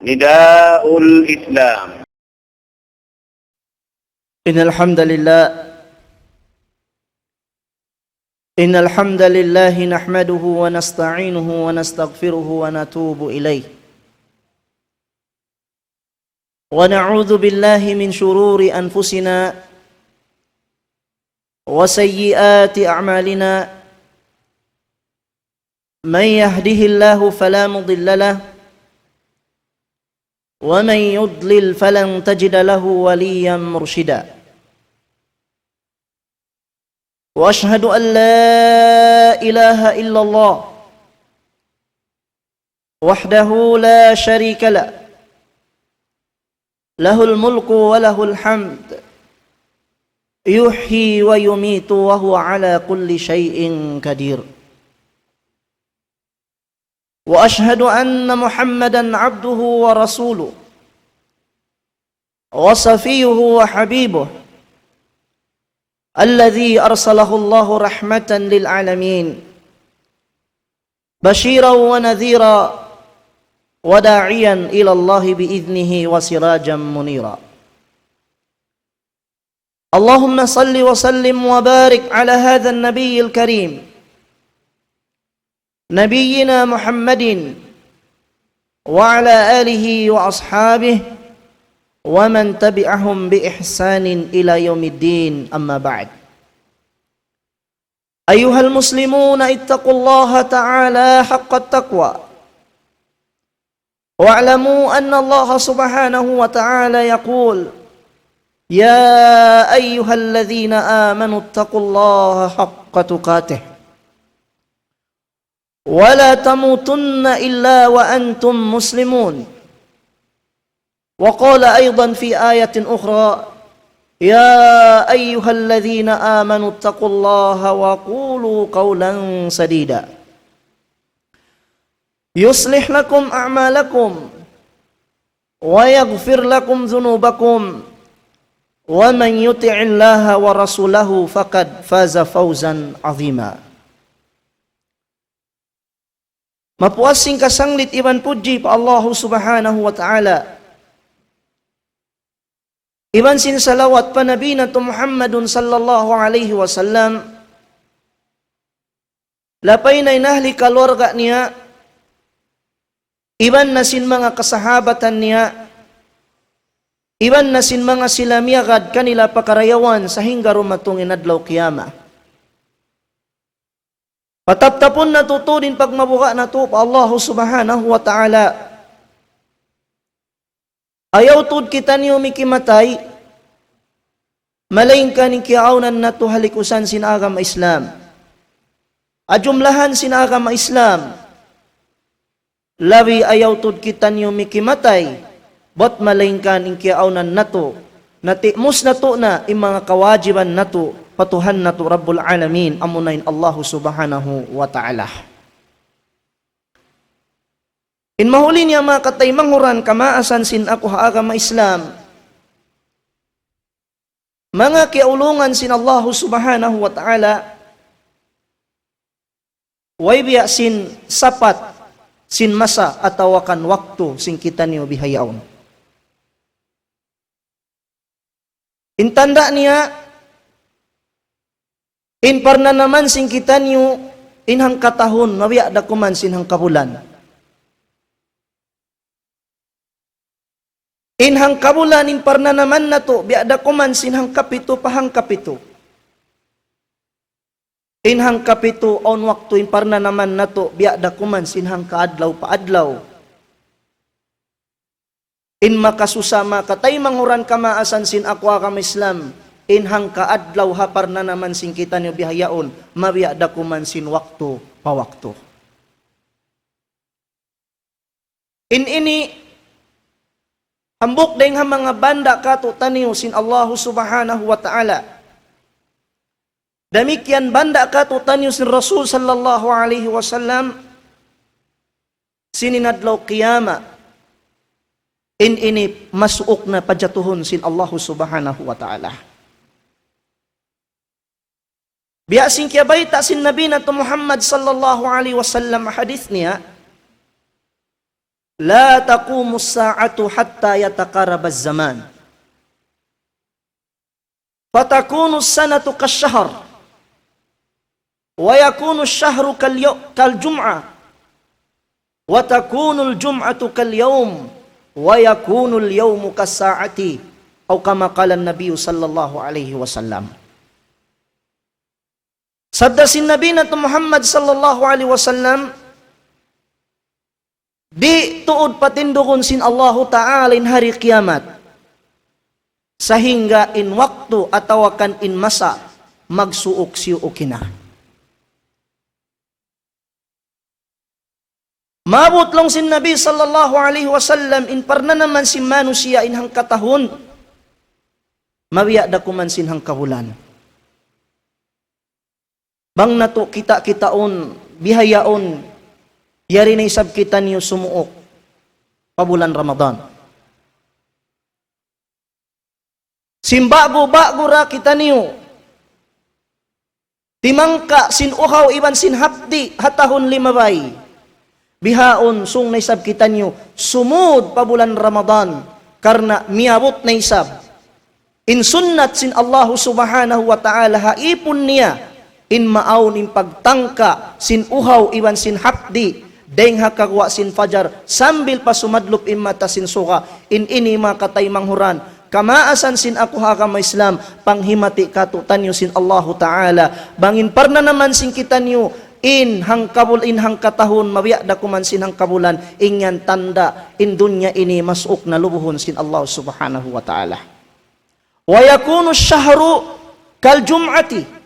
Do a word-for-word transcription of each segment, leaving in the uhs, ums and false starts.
نداء الإسلام. إن الحمد لله، إن الحمد لله نحمده ونستعينه ونستغفره ونتوب إليه، ونعوذ بالله من شرور أنفسنا وسيئات أعمالنا، من يهده الله فلا مضل له، ومن يضلل فلن تجد له وليا مرشدا. وأشهد أن لا إله إلا الله وحده لا شريك له، له الملك وله الحمد، يحيي ويميت وهو على كل شيء قدير. وأشهد أن محمدا عبده ورسوله وصفيه وحبيبه، الذي أرسله الله رحمة للعالمين، بشيرا ونذيرا، وداعيا إلى الله بإذنه وسراجا منيرا. اللهم صل وسلم وبارك على هذا النبي الكريم، نبينا محمد، وعلى آله وأصحابه ومن تبعهم بإحسان إلى يوم الدين، أما بعد. أيها المسلمون، اتقوا الله تعالى حق التقوى، واعلموا أن الله سبحانه وتعالى يقول: يا أيها الذين آمنوا اتقوا الله حق تقاته ولا تموتن إلا وأنتم مسلمون. وقال أيضا في آية أخرى: يا أيها الذين آمنوا اتقوا الله وقولوا قولا سديدا يصلح لكم أعمالكم ويغفر لكم ذنوبكم ومن يطع الله ورسوله فقد فاز فوزا عظيما. Mapuas sin kasanglit iban pudji pa Allahu Subhanahu wa Ta'ala. Iban sin salawat pa Nabi natu' Muhammadun sallallahu alayhi wasallam. Lapay na in ahli kaluarga niya, iban na sin manga kasahabatan niya, iban na sin manga sila miyagad kanila pa karayawan sahingga dumatung in adlaw qiyamah. Pataptapun natu' tuud in pagmabuga' natu' pa Allahu Subhanahu wa Ta'ala. Ayaw tuud kitaniyu mikimatay, malaingkan in kiyaawnan natu' ha likusan sin agama Islam. Ha jumlahan sin agama Islam, labi ayaw tuud kitaniyu mikimatay, bat malaingkan in kiyaawnan natu', natimus natu' na in manga kawajiban natu' pa Tuhan natu' Rabbul Alamin, amuna in Allahu Subhanahu wa Ta'ala. In mahuli niya, manga kataymanghuran kamaasan sin aku ha agama Islam, manga kiyaulungan sin Allahu Subhanahu wa Ta'ala, way biya' sin sapat sin masa atawa kan waktu sin kitaniyu bihaun. In tanda' niya, in parnanaman sin kitaniyu, in hangkatahun, mabiya' da kuman sin hangkabulan. In hangkabulan, in parnanaman natu', biya' da kuman sin hangkapitu pa hangkapitu. In hangkapitu, awn waktu in parnanaman natu', biya' da kuman sin hangkaadlaw pa adlaw. In makasusa, manga kataymanghuran kamaasan sin aku agama Islam, in hangkaadlaw ha parnanaman sin kitaniyu bihaun, mabiya' da kuman sin waktu pa waktu. In ini, hambuuk dayn ha manga banda' kātu'niyu sin Allahu Subhanahu wa Ta'ala. Damikkiyan banda' kātu'niyu sin Rasul sallallahu alayhi wasallam, sin in adlaw qiyamah. In ini masuuk na pajatuhun sin Allahu Subhanahu wa Ta'ala. Biya' sin kiyabayta' sin Nabi natu' Muhammad sallallahu alayhi wasallam hadith niya, لا تقوم الساعة حتى يتقارب الزمان، فتكون السنة كالشهر، ويكون الشهر كاليو-، كالجمعة، وتكون الجمعة كاليوم، ويكون اليوم كالساعة، أو كما قال النبي صلى الله عليه وسلم. Sabda sin Nabi natu' Muhammad sallallahu alayhi wasallam, di' tuud patindugun sin Allahu Ta'ala in hari kiyamat, sahingga in waktu atawa kan in masa magsuuk-siuk na. Maabut laung sin Nabi sallallahu alayhi wasallam in parnanaman sin manusiya' in hangkatahun mabiya' da kuman sin hangkabulan. Bang natu' kita'-kitaun, bihaun, yari na isab kitaniyu sumuuk pa bulan Ramadan. Sin ba'gu-ba'gu ra kitaniyu timangka' sin uhaw iban sin hapdi' ha tahun limabay. Bihaun sung na isab kitaniyu sumud pa bulan Ramadan, karna' miyabut na isab in sunnat sin Allahu Subhanahu wa Ta'ala ha ipun niya, in maawn in pagtangka' sin uhaw iban sin hapdi', dayng ha kaguwa' sin fajar, sambil pa sumadlup in mata sin suga. In ini manga kataymanghuran, kamaasan sin aku ha agama Islam, panghimati katu'taniyu sin Allahu Ta'ala. Bang in parnanaman sin kitaniyu, in hangkabul-, in hangkatahun, mabiya' da kuman sin hangkabulan, in yan tanda', in dunya ini masuuk na lubuhun sin Allah Subhanahu wa Ta'ala. ويكون الشهر كالجمعة.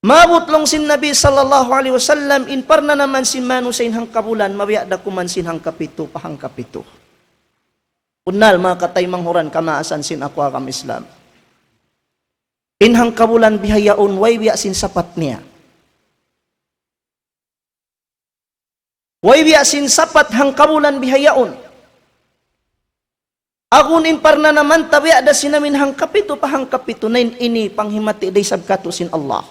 Maabut laung sin Nabi sallallahu alayhi wasallam, in parnanaman sin manusiya' in hangkabulan, mabiya' da kuman sin hangkapitu pa hangkapitu. Bunnal manga kataymanghuran kamaasan sin aku agama Islam. In hangkabulan bihaun, way biya' sin sapat niya. Way biya' sin sapat hangkabulan bihaun. Agun in parnanaman ta biya' da sin amin hangkapitu pa hangkapitu, na in ini panghimati da isab katu' sin Allah.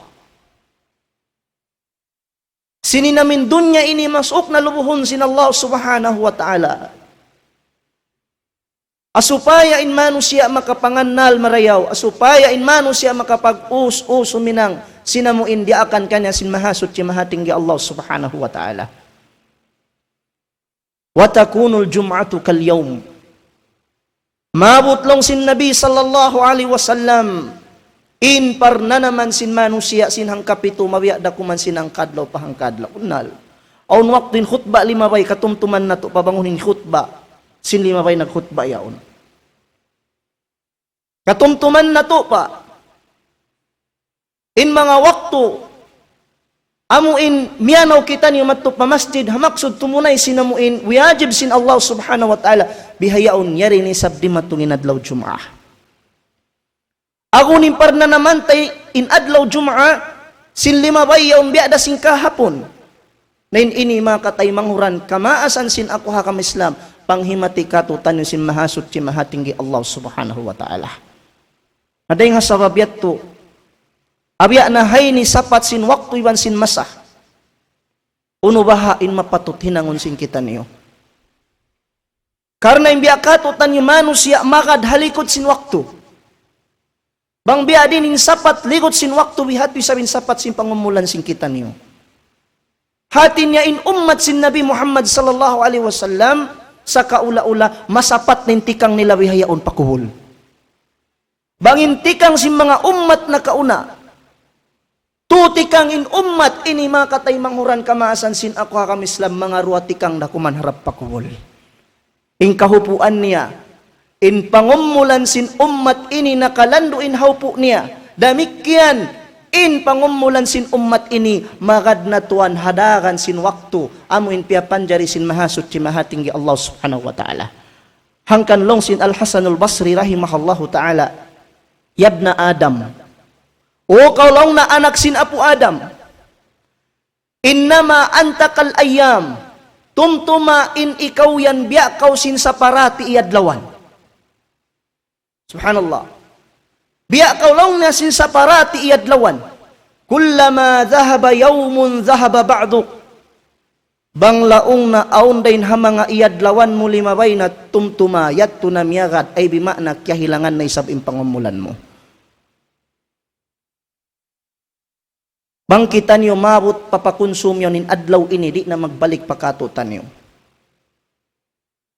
Sin in amin dunya ini masuuk na lubuhun sin Allah Subhanahu wa Ta'ala. Supaya in manusiya' makapangannal marayaw, supaya in manusiya' makapag-us-us huminang, sin amu in diyaakan kaniya sin Mahasuchi Mahatinggi Allah Subhanahu wa Ta'ala. وتكون الجمعة كاليوم. Maabut laung sin Nabi sallallahu alayhi wasallam, in parnanaman sin manusiya' sin hangkapitu, mabiya' da kuman sin hangkaadlaw pa hangkaadlaw. Bunnal. Awn waktu in khutba limabay, katumtuman natu' pa bang unu in khutba sin limabay nagkhutba yaun. Katumtuman natu' pa in manga waktu amu in miyanaw kitaniyu madtu pa masjid, ha maksud tumunay sin amu in wiyajib sin Allah Subhanahu wa Ta'ala, bihaun yari na isab dimatung in adlaw Jum'ah. Agun in parnanaman ta in adlaw Jum'ah, sin limabay yaun biya' da sin kahapun. Na in ini manga kataymanghuran kamaasan sin aku ha agama Islam, panghimati katu'taniyu sin Mahasuchi Mahatinggi Allah Subhanahu wa Ta'ala. Na dayng ha sabab yadtu, abiya' na ha ini sapat sin waktu iban sin masa. Unu baha' in mapatut hinangun sin kitaniyu? Karna' in biya' katu'taniyu manusiya' magad ha likud sin waktu. Bang biya' diin in sapat likud sin waktu, biya' hādtu isab in sapat sin pangumulan sin kitaniyu. Hāti niya in ummat sin Nabi Muhammad sallallahu alayhi wasallam, sakaula-ula, masapat na in tikang nila bihaun pa kubul. Bang in tikang sin manga ummat nakauna, tu tikang in ummat ini, manga kataymanghuran kamaasan sin aku ha agama Islam, manga duwa tikang da kuman harap pa kubul. In kahupuan niya, in pangumulan sin ummat ini nakalandu' in hawpu' niya. Damikkiyan in pangumulan sin ummat ini, magad na tuwan ha dagan sin waktu, amu in piyapanjari sin Mahasuchi Mahatinggi Allah Subhanahu wa Ta'ala. Hangkan laung sin Al-Hasanul Basri rahimahullahu ta'ala, يا ابن آدم, O kaw laung niya anak sin apu' Adam, إنما أنت كالأيام, tumtuma in ikaw yan biya' kaw sin saparati iyadlawan. Subhanallah. Biya' kaw laung niya sin saparati iyadlawan. كلما ذهب يوم ذهب بعضك. Bang laung na awn dayn ha manga iyadlawan mu limabay na tumtuma, yadtu na miyagad, ay bima'na kiyahilangan na isab in pangumulan mu. Bang kitaniyu maabut pa pakunsum yaun in adlaw ini, di' na magbalik pa katu'taniyu.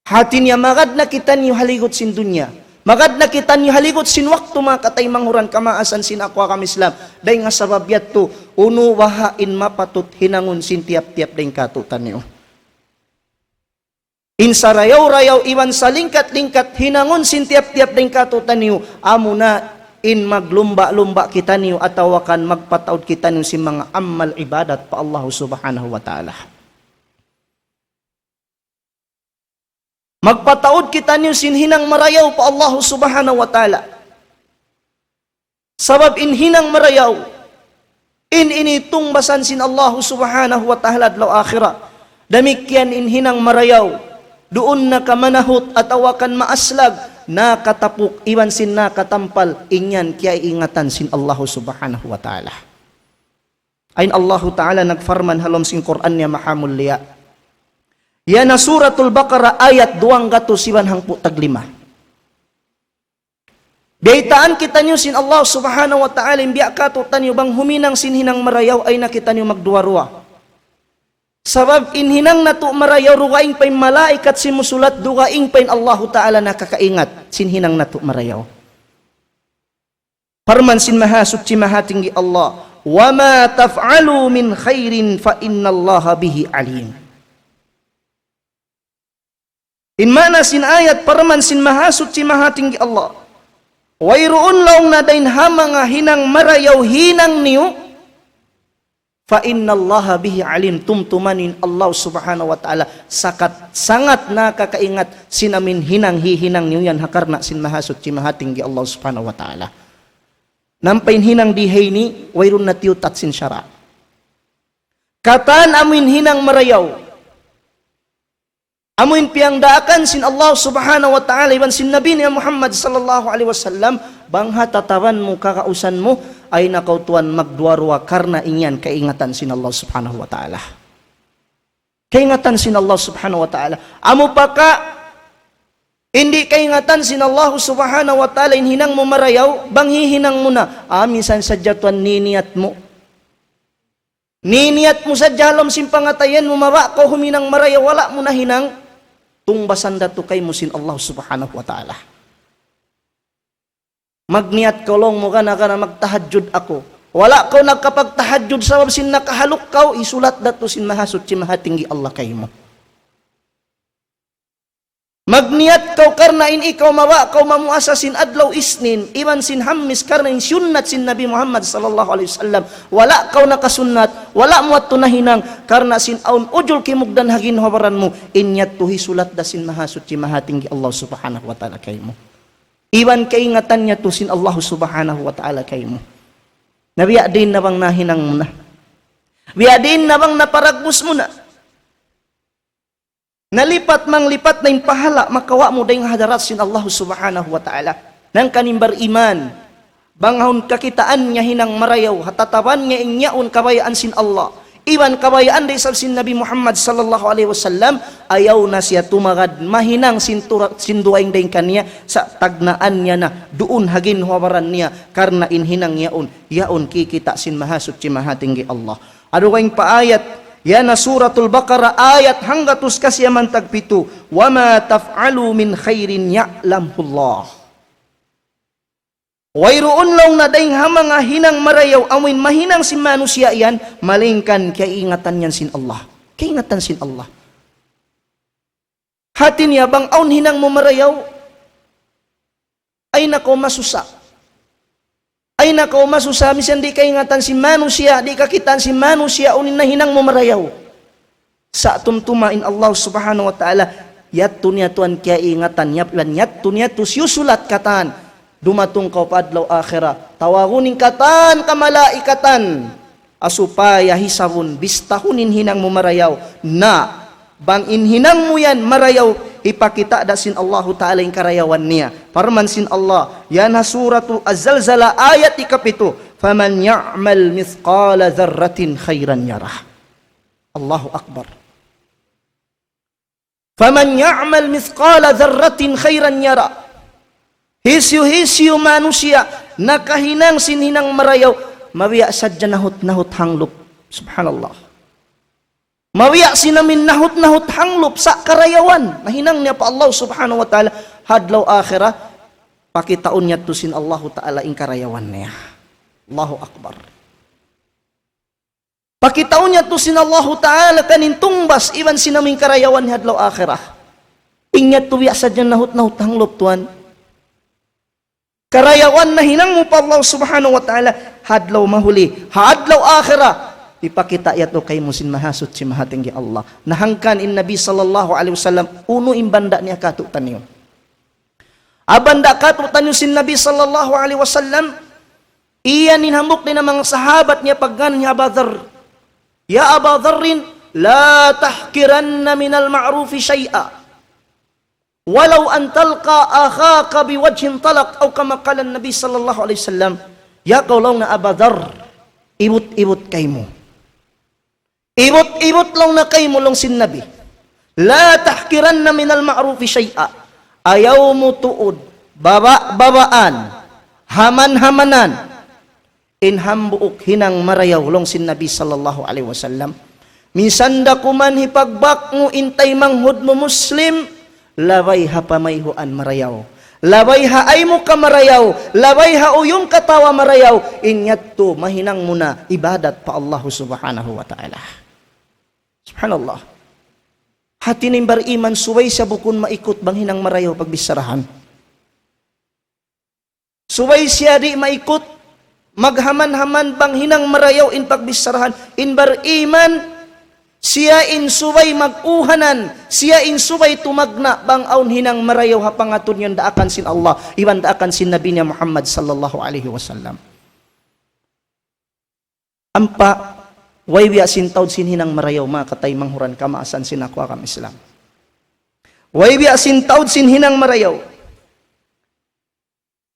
Hati niya magad na kitaniyu ha ligut sin dunya. Magad na kitaniyu ha ligut sin waktu, manga kataymanghuran kamaasan sin aku agama Islam. Dayn ha sabab yadtu, unu baha' in mapatut hinangun sin tiyap-tiyap dayn katu'taniyu. In sarayaw-rayaw iban salingkat-lingkat hinangun sin tiyap-tiyap dayn katu'taniyu, amuna in maglumba'-lumba' kitaniyu atawa kan magpataud kitaniyu sin manga amal ibadat pa Allah Subhanahu wa Ta'ala. Magpataud kitaniyu sin hinang marayaw pa Allah Subhanahu wa Ta'ala. Sabab in hinang marayaw, in ini tungbasan sin Allah Subhanahu wa Ta'ala adlaw akhirat. Damikkiyan in hinang marayaw, duun na ka manahut atawa kan maaslag, nakatapuk iban sin nakatampal, in yan kiyaingatan sin Allah Subhanahu wa Ta'ala. Ayn Allahu Ta'ala nagparman ha lawm sin Qur'an niya mahamulliya. Yan ha Suratul Baqarah ayat duwanggatus iban hangpu' taglima. Biyaytaan kitaniyu sin Allah Subhanahu wa Ta'ala, in biya' katu'taniyu bang huminang sin hinang marayaw, ayaw na kitaniyu magduwa-ruwa. Sabab in hinang natu' marayaw, dugaing pa in malaikat simusulat, dugaing pa in Allahu Ta'ala nakakaingat sin hinang natu' marayaw. Parman sin Mahasuchi Mahatinggi Allah, وما تفعلوا من خير فإن الله به عليم. In maana sin ayat, parman sin Mahasuchi Mahatinggi Allah, wayruun laung na dayn ha manga hinang marayaw hinang niyu, فإن الله به عليم, tumtuma niyu in Allah Subhanahu wa Ta'ala sakat, sangat nakakaingat sin amin hinang hihinang niyu yan ha karna' sin Mahasuchi Mahatinggi Allah Subhanahu wa Ta'ala. Nampa in hinang di ha ini, wayruun na tiyutat sin sara'. Katan amin hinang marayaw. Amu in piyangdaakan sin Allah Subhanahu wa Ta'ala iban sin Nabi niya Muhammad sallallahu alayhi wasallam, bang ha tataban mu, kakausan mu, ayaw na kaw tuwan magduwa-ruwa karna' in yan kaingatan sin Allah Subhanahu wa Ta'ala. Kaingatan sin Allah Subhanahu wa Ta'ala. Amu pa ka, di' kaingatan sin Allah Subhanahu wa Ta'ala in hinang mu marayaw, bang hihinang mu na, ah, minsan sadja tuwan niniyat mu. Niniyat mu sadja ha lawm sin pangatayan mu, mabaya' kaw huminang marayaw, wala' mu nahinang, tungbasan da tuud kaymu sin Allah Subhanahu wa Ta'ala. Magniyat kaw laung mu gana-gana magtahajjud aku. Wala' kaw nagkapagtahajjud sabab sin nakahaluk kaw, hisulat da tuud sin Mahasuchi Mahatinggi Allah kaymu. Magniyat kaw karna' in ikaw mabaya' kaw mamuasa sin adlaw Isnin, iban sin Hammis karna' in siyunnat sin Nabi Muhammad sallallahu alayhi wasallam. Wala' kaw nakasunnat, wala' mu yadtu nahinang, karna' sin awn ujul kimugdan ha ginhawa-baran mu, in yadtu hisulat da sin Mahasuchi Mahatinggi Allah Subhanahu wa Ta'ala kaymu. Iban kaingatan yadtu sin Allah Subhanahu wa Ta'ala kaymu. Na biya' diin na bang nahinang mu na? Biya' diin na bang naparagbus mu na? Nalipat manglipat na in pahala' makawa' mu dayn ha hadarat sin Allah Subhanahu wa Ta'ala. Hangkan in bariman, bang awn kakitaan niya hinang marayaw, ha tataban niya in yaun kabayaan sin Allah, iban kabayaan da isab sin Nabi Muhammad sallallahu alayhi wasallam, ayaw na siya tumagad mahinang sin tura-, sin dugaing dayn kaniya, sa' tagnaan niya na duun ha ginhawa-baran niya, karna' in hinang yaun, yaun kikita' sin Mahasuchi Mahatinggi Allah. Adu kaing pa ayat, yan ha Suratul Baqarah, ayat hanggatus kasiyaman tagpitu, وما تفعلوا من خير يعلمه الله. Wayruun laung na dayn ha manga hinang marayaw amuin mahinang sin manusiya' yan, malaingkan kaingatan yan sin Allah. Kaingatan sin Allah. Hati niya bang awn hinang mu marayaw, ayaw na kaw masusa. Ayaw na kaw masusa, minsan di' kaingatan sin manusiya', di' kakitaan sin manusiya', unu in nahinang mu marayaw. Sa' tumtuma in Allah Subhanahu wa Ta'ala, yadtu niya tuwan kaingatan, yap-, lan yadtu niya tuud siyusulat katan. Dumatung kaw pa adlaw akhirat, tawagun in katan kamalaikatan. Supaya hisabun, bistahun in hinang mu marayaw. Na, bang in hinang mu yan marayaw, hipakita' da sin Allahu Ta'ala in karayawan niya. Parman sin Allah, yan ha Suratu Az-Zalzalah ayat ikapitu, فمن يعمل مثقال ذرة خيرا يره. Allahu Akbar. فمن يعمل مثقال ذرة خيرا يره. Hisiyu-hisiyu manusiya' nakahinang sin hinang marayaw, mabiya' sadja nahut-nahut hanglup. Subhanallah. Mabiya' sin amin nahut-nahut hanglup sa' karayawan. Nahinang niya pa Allah Subhanahu wa Ta'ala ha adlaw akhirat, pakitaun niya tuud sin Allahu Ta'ala in karayawan niya. Allahu Akbar. Pakitaun niya tuud sin Allahu Ta'ala kan in tungbas iban sin amin karayawan ha adlaw akhirat. In yadtu biya' sadja nahut-nahut hanglup tuwan. Karayawan nahinang mu pa Allah Subhanahu wa Ta'ala ha adlaw mahuli, ha adlaw akhirat. Hipakita' yadtu kaymu sin Mahasuchi Mahatinggi Allah. Na hangkan in Nabi sallallahu alayhi wasallam, unu in banda' niya kātu'niyu. Banda' kātu'niyu sin Nabi sallallahu alayhi wasallam, iyan in hambuuk dayn ha manga sahabat niya pagngānan hi Aba Dharr. يا أبا ذر لا تحقرن من المعروف شيئا ولو أن تلقى أخاك بوجه طلق أو كما قال النبي صلى الله عليه وسلم. Ya kaw laung niya Aba Dharr, ibut-ibut kaymu. Ibut-ibut laung niya kaymu laung sin Nabi. لا تحقرن من المعروف شيئا. Ayaw mu tuud, baba'-babaan, haman-hamanan, in hambuuk hinang marayaw laung sin Nabi sallallahu alayhi wasallam. Minsan da kuman hipagbak mu in taymanghud mu Muslim, labay ha pamayhuan marayaw. Labay ha aymu ka marayaw, labay ha uyum katawa marayaw, in yadtu mahinang mu na ibadat pa Allahu Subhanahu wa Ta'ala. Subhanallah. Hati niya in bariman subay siya bukun maikut bang hinang marayaw pagbicharahan. Subay siya di' maikut, maghaman-haman bang hinang marayaw in pagbicharahan. In bariman, siya in subay mag-uhanan, siya in subay tumagna' bang awn hinang marayaw ha pangatud niya daakan sin Allah, iban daakan sin Nabi niya Muhammad sallallahu alayhi wasallam. Ampa, way biya' sin taud sin hinang marayaw, manga kataymanghuran kamaasan sin aku agama Islam. Way biya' sin taud sin hinang marayaw.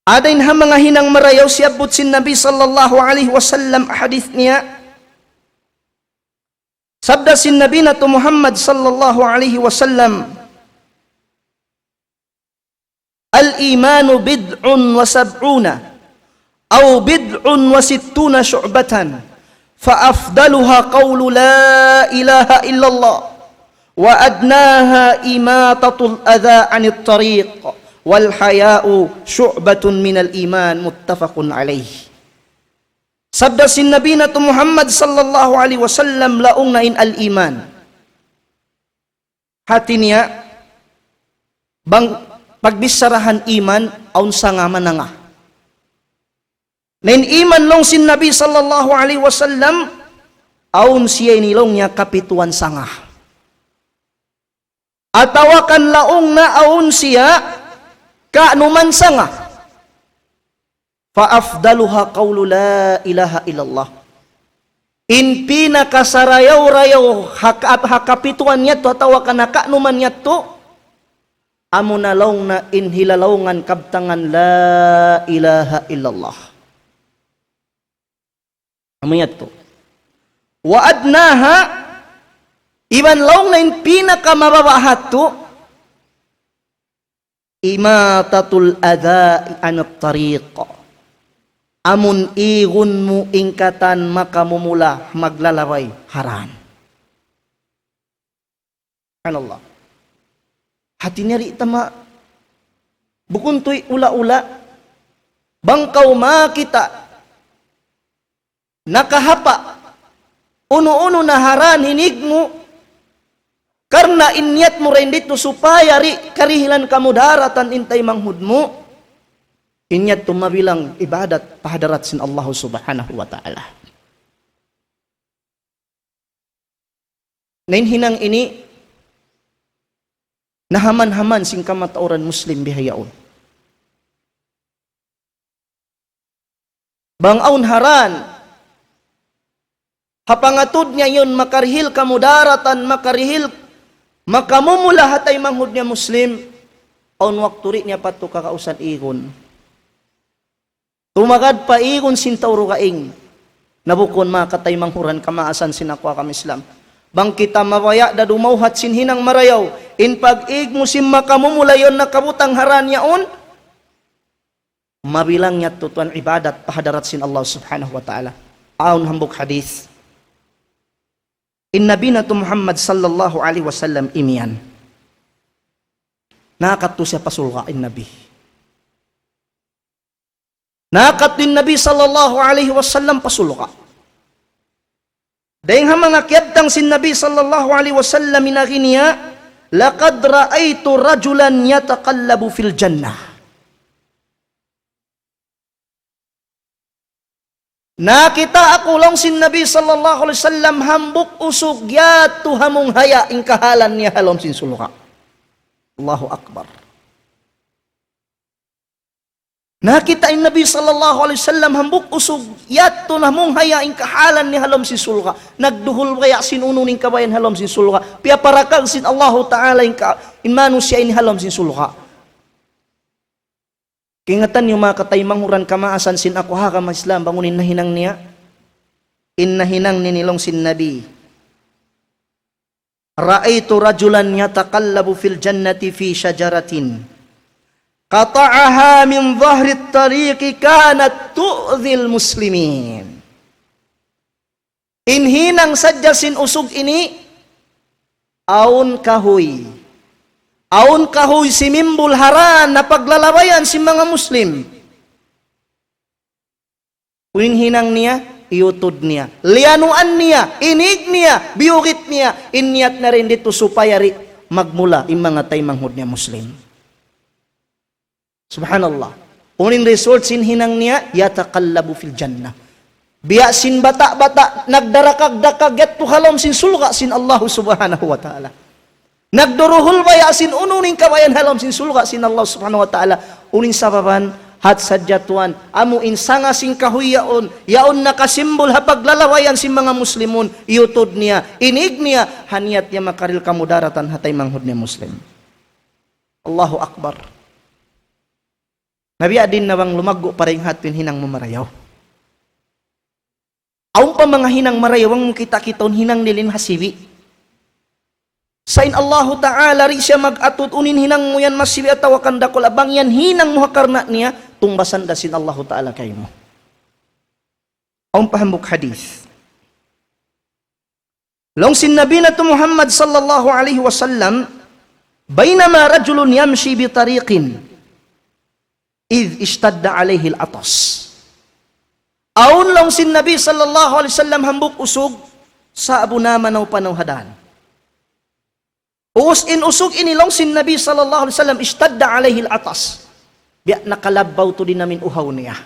Ada in ha manga hinang marayaw siyabbut sin Nabi sallallahu alayhi wasallam hadith niya. Sabda sin Nabi natu' Muhammad sallallahu alayhi wasallam, الإيمان بضع وسبعون أو بضع وستون شعبة فأفضلها قول لا إله إلا الله وأدناها إماطة الأذى عن الطريق والحياء شعبة من الإيمان متفق عليه. Sabda sin Nabi natu' Muhammad sallallahu alayhi wasallam laung niya in al-iman. Hati niya, bang pagbicharahan iman, awn sanga mananga. Na in iman laung sin Nabi sallallahu alayhi wasallam, awn siya ini laung niya kapituan sanga. Atawa kan laung niya awn siya kaanuman sanga. فأفضلها قول لا إله إلا الله. In pinakasarayaw-rayaw ha ka-, ha kapituan yadtu atawa kan ha kaanuman yadtu, amuna laung niya in hilalaungan kabtangan la ilaha illallah. Amu yadtu. وأدناها, iban laung niya in pinakamababa' hadtu, إماطة الأذى عن الطريق. Amun igun mu in katan makamumula maglalabay ha dan. Subhanallah. Hati niya di' ta ma-, bukun tuud ula-ula. Bang kaw makakita' nakahapa', unu-unu na ha dan hinig mu, karna' in niyat mu dayn didtu supaya di' karihilan kamudaratan in taymanghud mu, in yadtu mabilang ibadat pa hadarat sin Allah Subhanahu wa Ta'ala. Na in hinang ini, nahaman-haman sin kamatauran Muslim bihaun. Bang awn ha dan, ha pangatud niya yan, makarihil kamudaratan, makarihil, makamumula ha taymanghud niya Muslim, awn waktu di' niya patut kakausan igun. Tumagad pa igun sin tau dugaing. Na bukun, manga kataymanghuran kamaasan sin aku agama Islam. Bang kita mabaya' da dumawhat sin hinang marayaw, in pag-ig mu sin makamumula yaun nakabutang ha dan yaun, mabilang niya tuud tuwan ibadat pa hadarat sin Allah Subhanahu wa Ta'ala. Awn hambuuk hadith. In Nabi natu' Muhammad sallallahu alayhi wasallam imiyan. Nakadtu siya pa surga' in Nabi. Nakadtu in Nabi sallallahu alayhi wasallam pa surga'. Dayng ha manga kiyabtang sin Nabi sallallahu alayhi wasallam in agi niya, لقد رأيت رجلا يتقلب في الجنة. Nakita' aku laung sin Nabi sallallahu alayhi wasallam hambuuk usug yadtu ha munghaya in kahalan niya ha lawm sin surga'. Allahu Akbar. Nakita' in Nabi sallallahu alayhi wasallam hambuuk usug yadtu ha munghaya in kahalan niya ha lawm sin surga'. Nagduhul baya' sin unu-unu in kabayaan ha lawm sin surga'. Piyaparakag sin Allahu Ta'ala in ka-, in manusiya' ini ha lawm sin surga'. Kaingatan niyu manga kataymanghuran kamaasan sin aku ha agama Islam bang unu in nahinang niya. In nahinang niya laung sin Nabi. رأيت رجلا يتقلب في الجنة في شجرة قطعها من ظهر الطريق كانت تؤذي المسلمين. In hinang sadja sin usug ini, awn kahuy. Awn kahuy simimbul ha dan ha paglalabayan sin manga Muslim. Unu in hinang niya, iyutud niya. Liyanuan niya, inig niya, biyugit niya. In niyat niya dayn didtu supaya di' magmula in manga taymanghud niya Muslim. Subhanallah. Unu in result sin hinang niya, يتقلب في الجنة. Biya' sin bata'-bata' nagdarakag-dakag yadtu ha lawm sin surga' sin Allah Subhanahu wa Ta'ala. Nagduruhul baya' sin unu-unu in kabayaan ha lawm sin surga' sin Allah Subhanahu wa Ta'ala. Unu in sababan, hat sadja tuwan, amu in sanga sin kahuy yaun, yaun nakasimbul ha paglalabayan sin manga Muslimun, iyutud niya, inig niya, ha niyat niya makarihil kamudaratan ha taymanghud niya Muslim. Allahu Akbar. Na biya' diin na bang lumaggu' pa dayn ha yadtu in hinang mu marayaw. Awn pa manga hinang marayaw bang mu kita'-kitaun hinang nila in hasibi'. Sa' in Allahu Ta'ala di' siya mag-atud unu in hinang mu yan masibi' atawa kan dakula', bang yan hinang mu ha karna' niya, tungbasan da sin Allahu Ta'ala kaymu. Awn pa hambuuk hadith. Laung sin Nabi natu' Muhammad sallallahu alayhi wasallam, بينما رجل يمشي بطريق إذ اشتد عليه العطس. Awn laung sin Nabi sallallahu alayhi wasallam hambuuk usug, sa'bu na manaw-panaw ha dan. Ubus in usug ini laung sin Nabi sallallahu alayhi wasallam, اشتد عليه العطس. Biya' nakalabbaw tuud in amu in uhaw niya.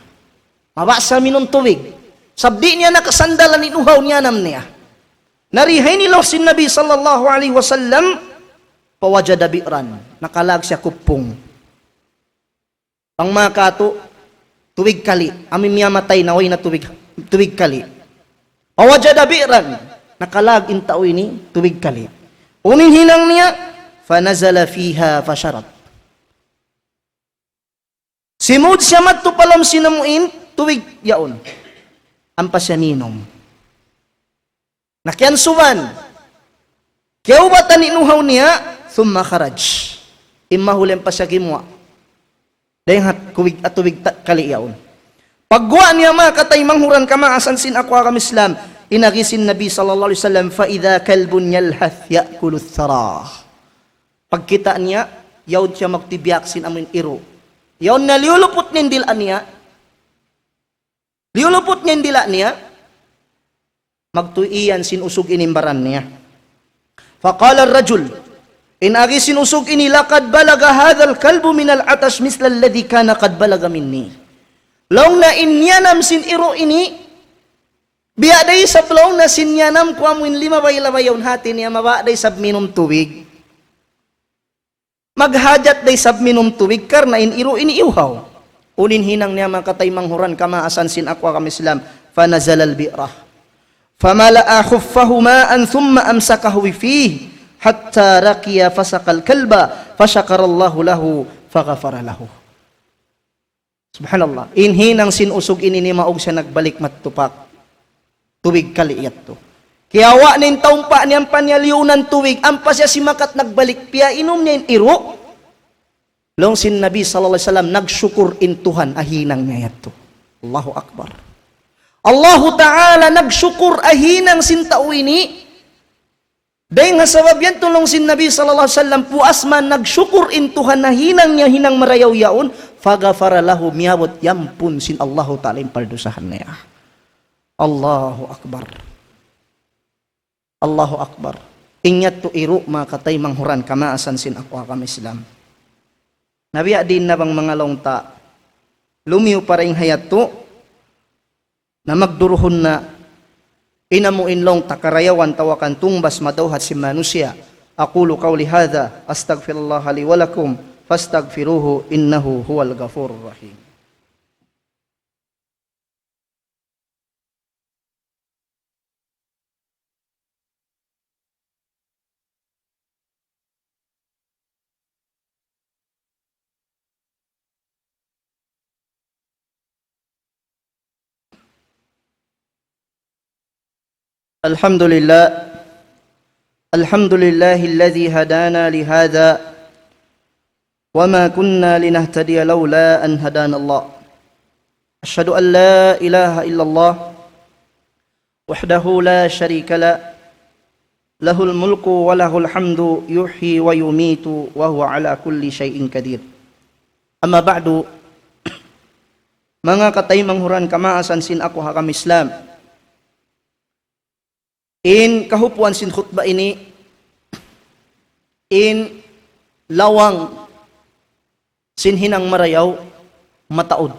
Mabaya' siya minum tubig. Sabab di' niya nakasandalan in uhaw niyanam niya. Na di ha ini laung sin Nabi sallallahu alayhi wasallam, فوجد بئرا. Nakalawag siya kuppung. Bang manga katu', tubig kali'. Amu in miyatay na way na tubig, tubig kali'. فوجد بئرا. Nakalawag in tau ini, tubig kali'. Unu in hinang niya, فنزل فيها فشرب. Simud siya madtu pa lawm sin amu in tubig yaun. Ampa siya minum. Na kiyansuban. Kiyawbatan in uhaw niya, ثم خرج. Imahuli ampa siya gimuwa'. Dayn ha tubig, ha tubig ta-, kali' yaun. Pagguwa' niya manga kataymanghuran kamaasan sin aku ha agama Islam, in agi sin Nabi sallallahu alayhi wasallam, فإذا كلب يلهث يأكل الثرى. Pagkita' niya, yaun siya magtibiyak sin amu in iru'. Yaun na liyuluput niya in dila' niya. Liyuluput niya in dila' niya. Magtuy iyan sin usug ini in baran niya. فقال الرجل, in agi sin usug ini, لقد بلغ هذا الكلب من العطش مثل الذي كان قد بلغ مني. Laung niya in niyanam sin iru' ini, biya' da isab laung niya sin niyanam ku amu in limabay-labay yaun, hati niya mabaya' da isab minum tubig. Maghajat da isab minum tubig karna' in iru' ini iyuhaw. Unu in hinang niya manga kataymanghuran kamaasan sin aku ha agama Islam. فنزل البئر. فملأ خفه ماء ثم أمسكه فيه حتى رقي فسقى الكلب فشكر الله له فغفر له. Subhanallah. In hinang sin usug ini nimaug siya nagbalik madtu pa tubig kali' yadtu. Kiyawa' niya in taumpa' niya ampa niya liyunan tubig, ampa siya simakat nagbalik, piyainum niya in iru'. Laung sin Nabi sallallahu alayhi wasallam, nagsukur in Tuhan ha hinang niya yadtu. Allahu Akbar. Allahu Ta'ala nagsukur ha hinang sin tau ini. Dayng ha sabab yadtu laung sin Nabi sallallahu alayhi wasallam, puas man nagsukur in Tuhan ha hinang niya hinang marayaw yaun, فغفر له, miyabut yampun sin Allahu Ta'ala in pardusahan niya. Allahu Akbar. Allahu Akbar. In yadtu iru', manga kataymanghuran kamaasan sin aku ha agama Islam. Na biya' diin na bang manga laung ta, lumiyu pa dayn ha yadtu, na magduruhun na, in amu in laung ta karayawan tawakan tungbas madawhat sin manusiya'. أقول قولي هذا أستغفر الله لي ولكم فاستغفروه إنه هو الغفور الرحيم. الحمد لله. الحمد لله الذي هدانا لهذا وما كنا لنهتدي لولا أن هدانا الله. أشهد أن لا إله إلا الله وحده لا شريك له، له الملك وله الحمد يحيي ويميت وهو على كل شيء قدير. أما بعد، manga kataymanghuran kamaasan sin aku ha agama Islam. In kahupuan sin khutba ini, in lawang sin hinang marayaw mataud.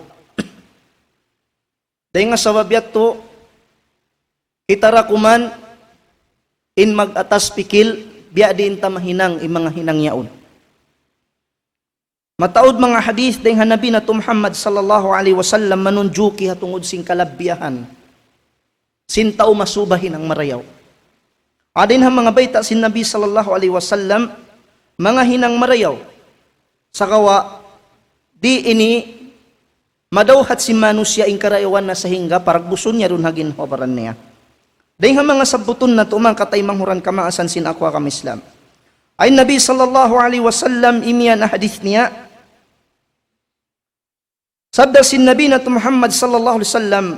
Dayng ha sabab yadtu, kita ra kuman in mag-atas pikil, biya' diin ta mahinang in manga hinang yaun. Mataud manga hadith dayng ha Nabi natu' Muhammad sallallahu alayhi wasallam manunjuki ha tungud sin kalabbiyahan sin tau masuba hinang marayaw. Awn dayn ha manga bayta' sin Nabi sallallahu alayhi wasallam, manga hinang marayaw. Sagawa' di' ini madawhat sin manusiya' in karayawan na sahingga paragbusun niya duun ha ginhawa-baran niya. Dayng ha manga sabbutun natu' manga kataymanghuran kamaasan sin aku ha agama Islam. Awn Nabi sallallahu alayhi wasallam imiyan ha hadith niya. Sabda sin Nabi natu' Muhammad sallallahu alayhi wasallam,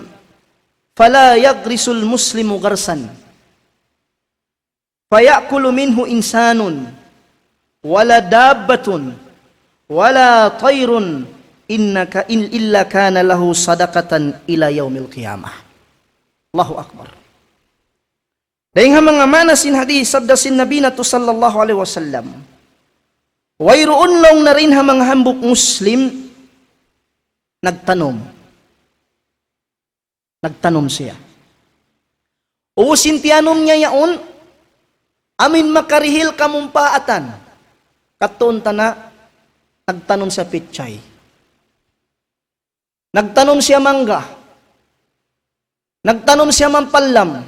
فلا يغرس المسلم غرسا فيأكل منه إنسان ولا دابة ولا طير إنك إن إلا كان له صدقة إلى يوم القيامة. Allahu Akbar. Dayng ha manga maana sin hadith, sabda sin Nabi natu' sallallahu alayhi wasallam, wayruun laung niya dayn ha manga hambuuk Muslim nagtanum. Nagtanum siya. Ubus in tiyanum niya yaun, amuin makarihil kamumpaatan. Katuun ta na, nagtanum siya pichay. Nagtanum siya mangga. Nagtanum siya mampallam.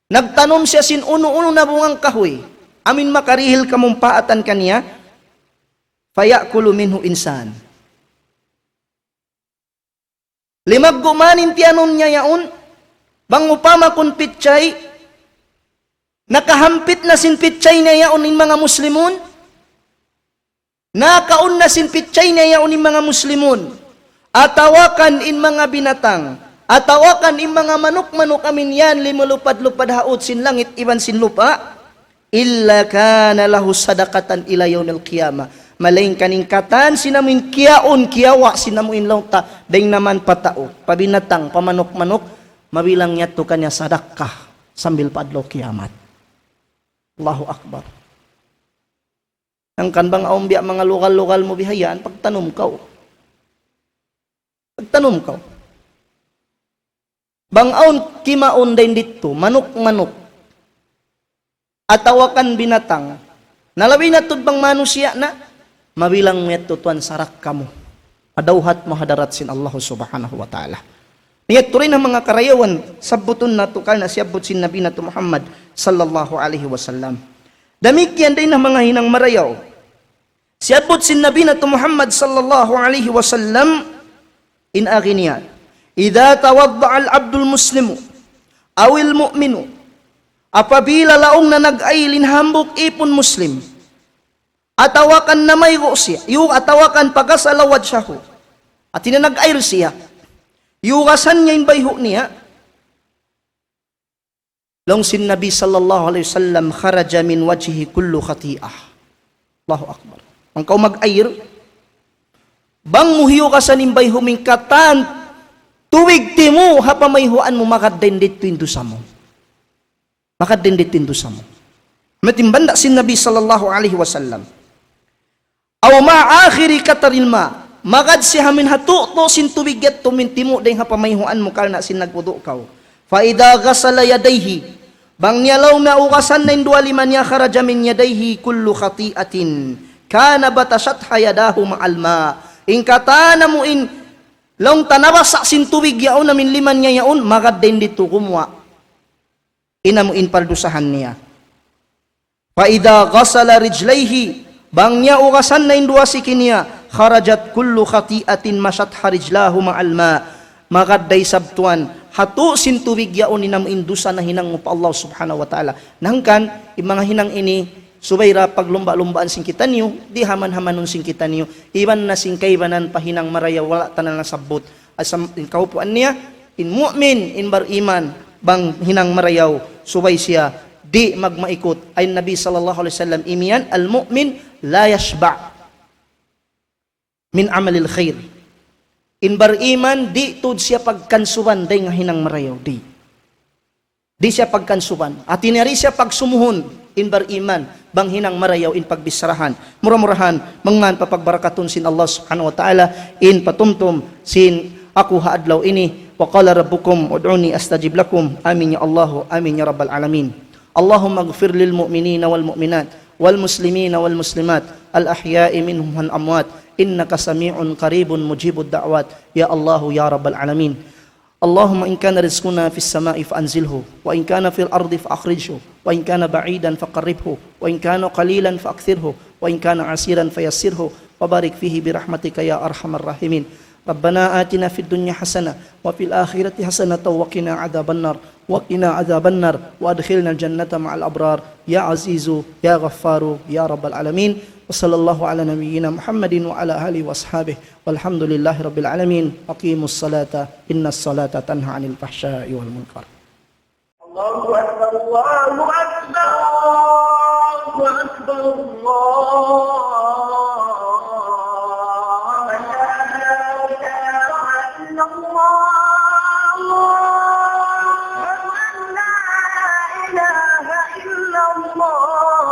Nagtanum siya sin unu-unu na bungang kahuy. Amuin makarihil kamumpaatan kaniya. فيأكل منه إنسان. Limaggu' man in tiyanum niya yaun, bang upama kun pichay, nakahampit na sin pichay niya yaun in manga Muslimun, nakaun na sin pichay niya yaun in manga Muslimun, atawa kan in manga binatang, atawa kan in manga manuk-manuk amuin yan limulupad-lupad ha ut sin langit iban sin lupa', إلا كان له صدقة إلى يوم القيامة. Malaingkan in katan sin amuin kiyaun, kiyawa' sin amuin laung ta, dayng naman pa tau, pa binatang, pa manuk-manuk, mabilang yadtu kaniya sadakka sambil pa adlaw kiyamat. Allahu Akbar. Hangkan bang awn biya' manga lugal-lugal mu bihayan, pagtanum kaw. Pagtanum kaw. Bang awn kimaun dayn didtu, manuk-manuk, atawa kan binatang, na labi na tuud bang manusiya' na, mabilang mu yadtu tuwan sadakka mu. Adawhat mu ha hadarat sin Allah Subhanahu wa Ta'ala. Na yadtu dayn ha manga karayawan, sabbutun natu' karna' siyabbut sin Nabi natu' Muhammad sallallahu alayhi wasallam. Damikkiyan dayn ha manga hinang marayaw. Siyabbut sin Nabi natu' Muhammad sallallahu alayhi wasallam in agi niya, إذا توضأ العبد المسلم أو المؤمن Apabila laung na nag-ayil in hambuuk ipun Muslim, atawa kan namaygu' siya, yu-, atawa kan فغسل وجهه, hati niya nag-ayil siya, yugasan niya in bayhu' niya, laung sin Nabi sallallahu alayhi wasallam, خرج من وجهه كل خطيئة. Allahu Akbar. Bang kaw mag-ayil, bang mu hiyugasan in bayhu' mu, in katan tubig timu' ha pamayhuan mu, magad dayn didtu in dusa mu. Magad dayn didtu in dusa mu. Amu in banda' sin Nabi sallallahu alayhi wasallam. أو مع آخر قطر الماء. Magad siya amuin ha tutu' sin tubig yadtu, amuin timu' dayn ha pamayhuan mu karna' sin nagwudu' kaw. فإذا غسل يديه. Bang niya laung na ugasan na in duwa lima niya, خرج من يديه كل خطيئة كان بطشتها يداه مع الماء. In katan amuin laung ta nabasa' sin tubig yaun amuin lima niya yaun, magad dayn didtu gumuwa' in amuin pardusahan niya. فإذا غسل رجليه. Bang niya ugasan na in duwa siki niya, خرجت كل خطيئة مشتها رجلاه مع الماء. Magad da isab tuwan ha tutu' sin tubig yaun in amuin dusa nahinang mu pa Allah Subhanahu wa Ta'ala. Na hangkan, in manga hinang ini, subay da paglumba'-lumbaan sin kitaniyu, di' haman-hamanun sin kitaniyu, iban na sin kaibanan pa hinang marayaw, wala' ta na nasabbut. Asal in kaupuan niya, in mu'min, in bariman, bang hinang marayaw, subay siya di' magmaikut. Awn Nabi sallallahu alayhi wasallam imiyan, المؤمن لا يشبع من عمل الخير. In bariman, di' tuud siya pagkansuban dayn ha hinang marayaw, di'. Di' siya pagkansuban. Hati niya di' siya pagsumuhun in bariman, bang hinang marayaw in pagbicharahan. Mura-murahan, mangman papagbarakatun sin Allah Subhanahu wa Ta'ala in patumtum sin aku ha adlaw ini. وقال ربكم ادعوني أستجب لكم. آمين يا الله، آمين يا رب العالمين. اللهم اغفر للمؤمنين والمؤمنات والمسلمين والمسلمات الأحياء منهم والأموات إنك سميع قريب مجيب الدعوات يا الله يا رب العالمين. اللهم إن كان رزقنا في السماء فأنزله، وإن كان في الأرض فأخرجه، وإن كان بعيدا فقربه، وإن كان قليلا فأكثره، وإن كان عسيرا فيسره، وبارك فيه برحمتك يا أرحم الراحمين. ربنا آتنا في الدنيا حسنة وفي الآخرة حسنة وقنا عذاب النار، وقنا عذاب النار، وأدخلنا الجنة مع الأبرار، يا عزيز يا غفار يا رب العالمين. وصلى الله على نبينا محمد وعلى آله وأصحابه. والحمد لله رب العالمين. أقيموا الصلاة إن الصلاة تنهى عن الفحشاء والمنكر. الله أكبر، الله أكبر، الله أكبر، الله أكبر. لا إله إلا الله. أشهد أن لا إله إلا الله.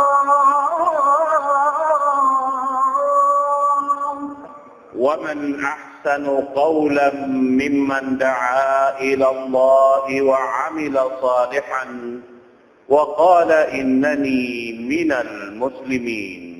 ومن أحسن قولا ممن دعا إلى الله وعمل صالحا وقال إنني من المسلمين.